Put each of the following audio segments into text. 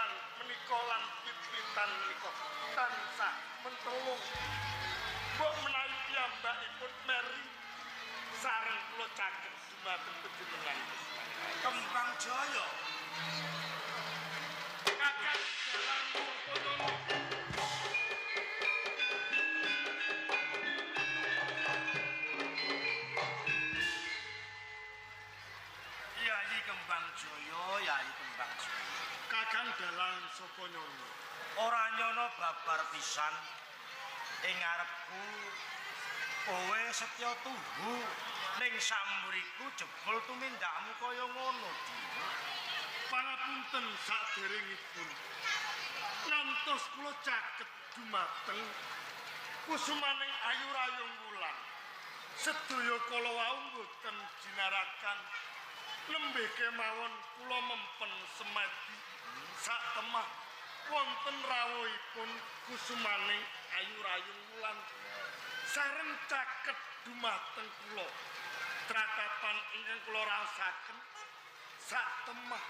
wulan menika lan pit-pitan menika tansah mentelung. Mbok menawi piyambakipun meri sareng kula caket dumateng panjenengan Kembang Jaya. Kakang dalang Sapa Nyono. Yayi Kembang Jaya, Yayi Kembang Jaya. Kakang dalang Sapa Nyono. Ora nyono babar pisan ing ngarepku kowe setya tuhu ning samburiku jebul tumindakmu kaya ngono. Pangapunten saderengipun ngantos kula caket dumateng kusumaning Ayu Rayung Wulan. Sedaya kala wau mboten jinarakan, nembe kemawon kula mempen semadi sak temah wonten rawuhipun kusumaning Ayu Rayung Wulan sareng caket dumateng kula tratapan ingkang kula raosaken sak temah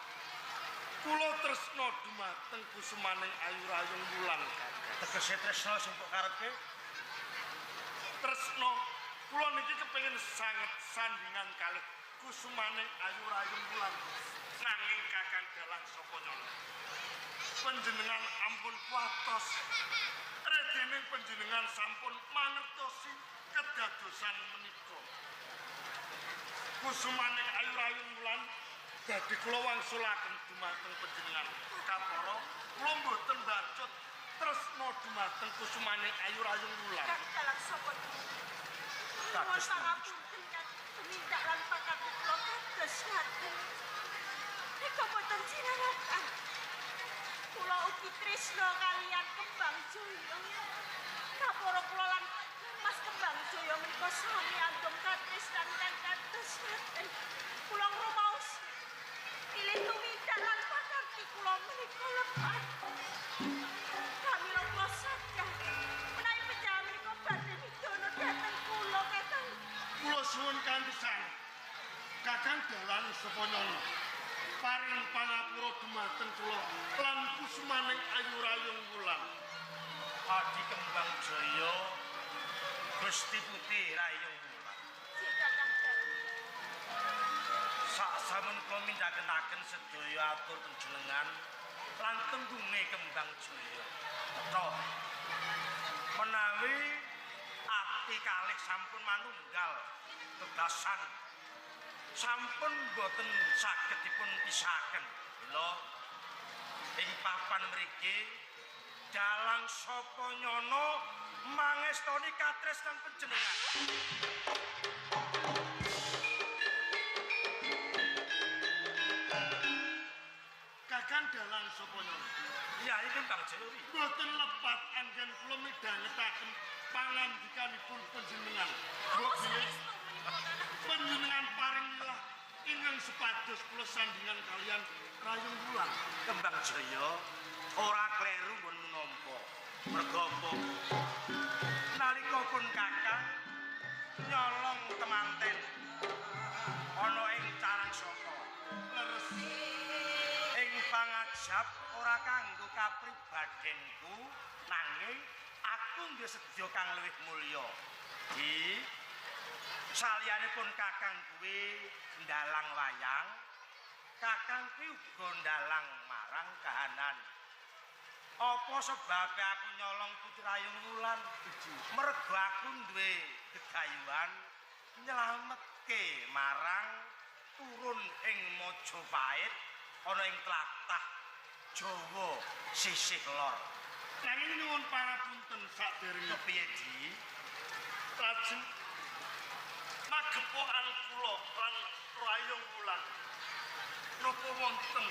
kula tresna dumateng kusumaning Ayu Rayung Wulan. Kakang tegese tresna sing mbok karepke? Tresna kula niki kepengin sanget sandingan kalih kusumaning Ayu Rayung Wulan. Nanging Kakang dalang Sapa Nyono, panjenengan ampun kuwatos redening panjenengan sampun mangertosi kedadosan menika. Kusumaning Ayu Rayung Wulan badhe kula wangsulaken dumateng panjenengan. Kapara kula mboten bacut tresna dumateng kusumaning Ayu Rayung Wulan. Kakang dalang Sapa Nyono, nyuwun pangapunten tumindak lan pakarti kula kados ngaten. Nika boten cinarakan. Kula ugi tresna kaliyan Kembang Jaya. Kapara kula lan Mas Kembang Jaya menika sami andum katresnan kang kados ngaten. Kula ngrumaos pilih tumindak lan pakarti kula menika lepat. Kamila kula sadar menawi panjenengan menika badhe midana dhateng kula Kakang. Kula suwun kanthi sanget Kakang dalang Sapa Nyono paring pangapura dumateng kula lan kusumaning Ayu Rayung Wulan. Adi Kembang Jaya, Gusti Putih Rayung Wulan. Kakang dalang. Sak sampun kula mindhakaken sedaya atur panjenengan lan tembunge Kembang Jaya. Toh menawi ati kalih sampun manunggal bebasan sampun boten saged dipun pisahaken. Mila ing papan mriki dalang Sapa Nyono mangestoni katresnan panjenengan. Kakang dalang Sapa Nyono. Yayi Kembang Jaya mboten lepat anggen kula midhangetaken pangandikanipun panjenengan. Mbok bilih panjenengan paring wilah ingkang supados kula sandingan kaliyan Rayung Wulan. Kembang Jaya ora kleru nggonmu nampa. Merga apa? Nalika pun Kakang nyolong temanten ana ing Carangsaka. Leres ing pangajap ora kanggo kapribadenku, nanging aku duwe sedya kang luwih mulya. Di saliyane pun Kakang kuwi ndalang wayang, Kakang kuwi uga ndalang marang kahanan. Apa sebabe aku nyolong Putri Rayung Wulan? Mergo aku duwe gegayuhan nyelametke marang turun ing Majapahit ana ing tlatah Jawa sisih lor. Nanging nyuwun pangapunten saderenge. Kepiye, Di? Lajeng magepokan kula lan Rayung Wulan napa wonten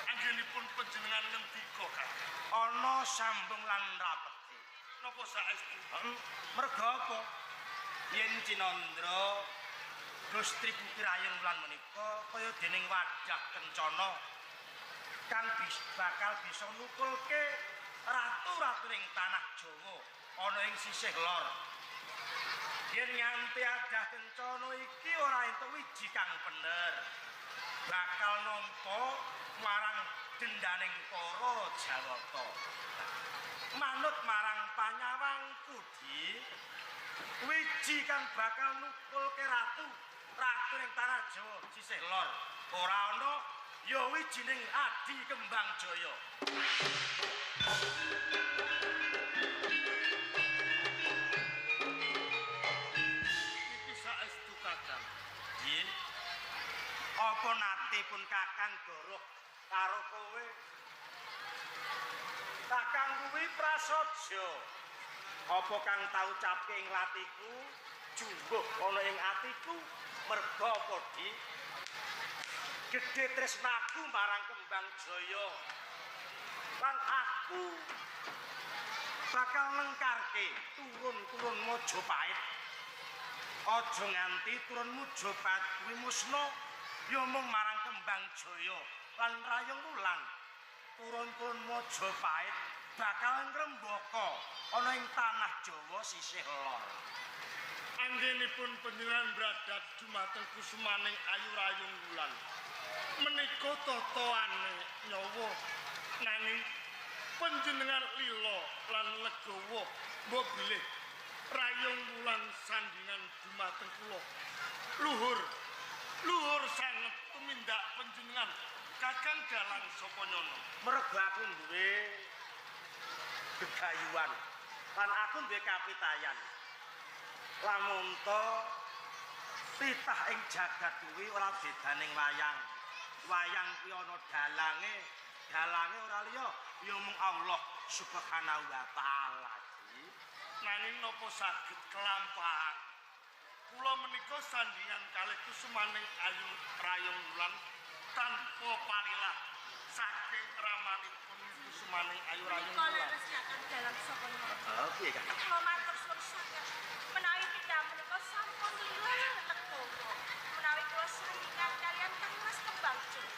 anggenipun panjenengan ngendika Kakang? Ana sambung lan rapete. Napa saestu? Merga apa? Yen Cinandra Gusti Putri Rayung Wulan menika kaya dening wadah kencana kang bakal bisa nukulke ratu-ratu ing tanah Jawa ana ing sisih lor. Yen nganti adah kencana iki ora entuk wiji kang bener, bakal nampa marang dendaning para Jawata. Manut marang panyawangku Di, wiji kang bakal nukulke ratu, ratu ning tanah Jawa sisih lor ora ana ya wijining Adi Kembang Jaya. Iki saestu Kakang. Nggih. Apa nate pun Kakang goroh karo kowe? Kakang kuwi prasaja. Apa kang tau capke ing latiku, jumbuh ana ing atiku, merga apa Di? Gedhe tresnaku marang Kembang Jaya. Lan aku bakal nengkarke turun-turun Majapahit. Aja nganti turun Majapahit kuwi musna ya mung marang Kembang Jaya lan Rayung Wulan. Turun-turun Majapahit bakal ngrembaka ana ing tanah Jawa sisih lor. Anggenipun panjenengan bradat dumateng kusumaning Ayu Rayung Wulan. Menika totoane nyawa nanging panjenengan lila lan legawa mbok bilih Rayung Wulan sandingan dumateng kula. Luhur, luhur sanget tumindak panjenengan Kakang Dalang Soponyono. Merga aku duwe gegayuhan lan aku duwe kapitayan. Lamun to titah ing jagat kuwi ora bedaning wayang. Wayang kuwi ana dalange, dalange ora liya ya mung Allah Subhanahu wa taala. Nanging napa saged kelampahan? Kula menika sandingan kalih kusumaning Ayu Rayung Wulan tanpa palilah saking ramanipun kusumaning Ayu Rayung Menika Wulan. leres Kakang Dalang Soponyono. Heeh, piye Kakang? Kula matur suwun sanget menawi piyambak menika sampun lila legawa. Menawi kula sandingan kaliyan Kang Mas Kembang Jaya.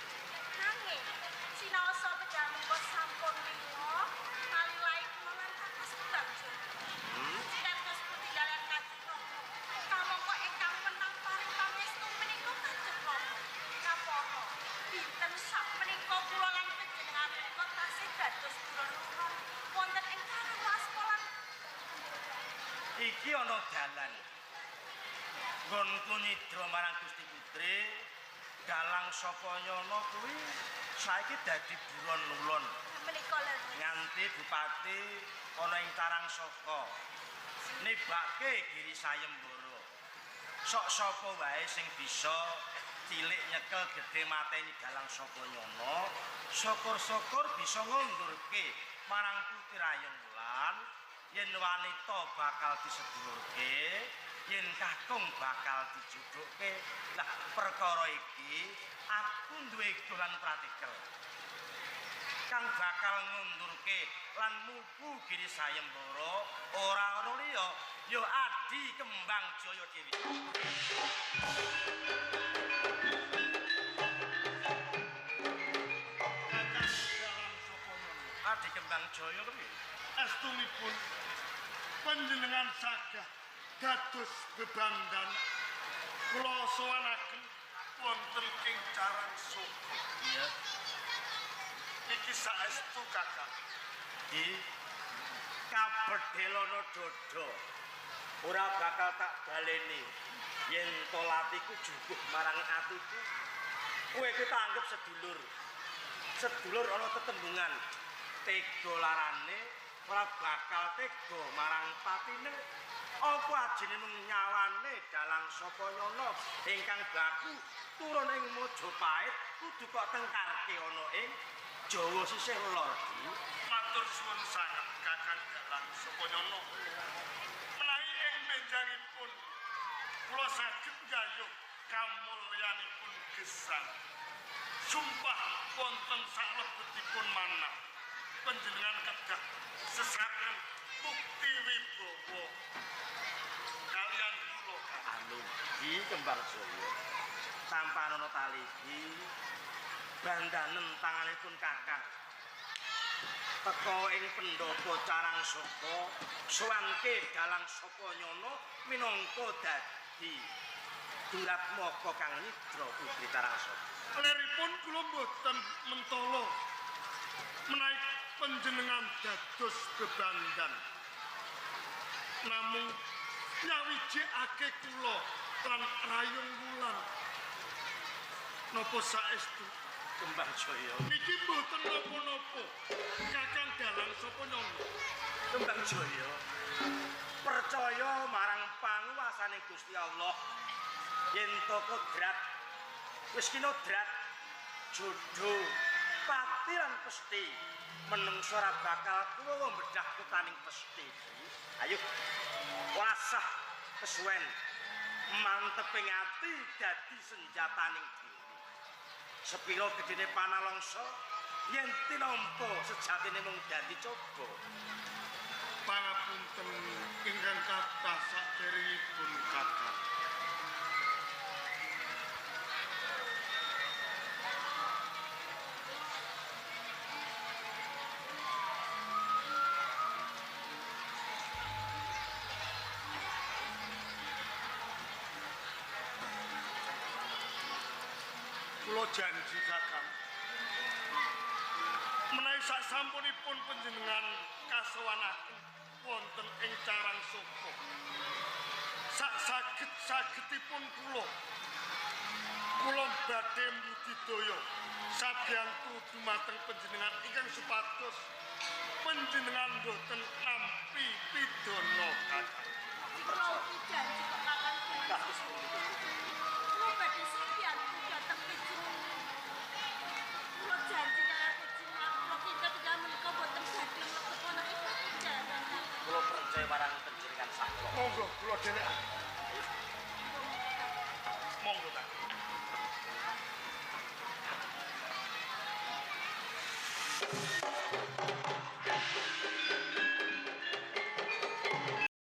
Nanging sinaosa piyambak menika sampun lila palilahi kula lan Kang Mas Kembang Jaya. Kados pundi kaliyan Kanjeng Rama? Kamangka ingkang menang paring pangestu menika Kanjeng Rama. Kapara dinten sak menika kula lan panjenengan menika tasih dados buron-buron wonten ing Karangwaspa lan Iki ana dalan. Nggonku nyidra marang Gusti Putri, Dalang Soponyono kuwi saiki dadi buron ulun. Menika leres. Nganti bupati ana ing Karangsaka nibake Giri Sayembara. Sok sapa wae sing bisa cilik nyekel gedhe mateni Dalang Soponyono, syukur-syukur bisa ngundurke marang Putri Rayung Wulan yen wanita bakal disedulurke, yen kakung bakal dijudhukke. Lah perkara iki aku duwe dolan pratikel kang bakal ngundurke lan mupu Giri Sayembara ora ana liya ya Adi Kembang Jaya dhewe. Kakang Dalang Soponyono. Adi Kembang Jaya kuwi Estunipun panjenengan sagah dados bebandan kula sowanaken wonten ing Karangsaka. Iya. Iki saestu Kakang. Di kabedhelono dodo ora bakal tak baleni yen to latiku juguh marang atiku. Kowe iki tak anggap sedulur. Sedulur ana tetembungan. Tega larane ora bakal tega marang patine. Apa ajine mung nyawane Dalang Soponyono ingkang baku turun ing Majapahit kudu kok tengkarke ana ing Jawa sisih lor. Matur suwun sanget Kakang Dalang Soponyono. Menawi ing benjangipun kula saged nggayuh kamulyanipun gesang. Sumpah wonten saklebetipun manah panjenengan kedah sesakan bukti wibawa kaliyan kula. Amin. Di Kembang Jaya tanpa ana tali iki bandanen tanganipun Kakang teka ing pendopo Karangsaka sowanke Dalang Soponyono minangka dadi Duratmaka kang nyidra putri Carangsaka. Leripun kula mboten mentala menawi panjenengan dados bebandan. Namung nyawijikake kula lan Rayung Wulan. Napa saestu Kembang Jaya? Niki mboten napa-napa. Kakang Dalang sapa nyono? Kembang Jaya percaya marang panguwasane Gusti Allah yen to kodrat wis kinodrat jodho pati lan pesthi menungsa ora bakal kuwawa bedah kutaning pesthi. Ayo wasah kesuwen manteping ati dadi senjataning diri. Sepira gedene panalongsa yen tinampa sejatine mung dadi coba. Pangapunten ingkang kathah saderengipun kakang. Kula janji kakang, menawi sasampunipun panjenengan kasowanaken wonten ing Carangsaka, sak saged-sagedipun kula, kula badhe mbudidaya sabiyantu dumateng panjenengan ingkang supados panjenengan boten nampi pidana kakang. Kula ugi janji kok kakang kula badhe sabiyantu dhateng panjenengan. Kula janji kaliyan panjenengan kula kinten menika boten badhe mlebet wonten ing penjara. Kula percaya marang panjenengan sakula. Monggo kula dherekaken. Monggo ta.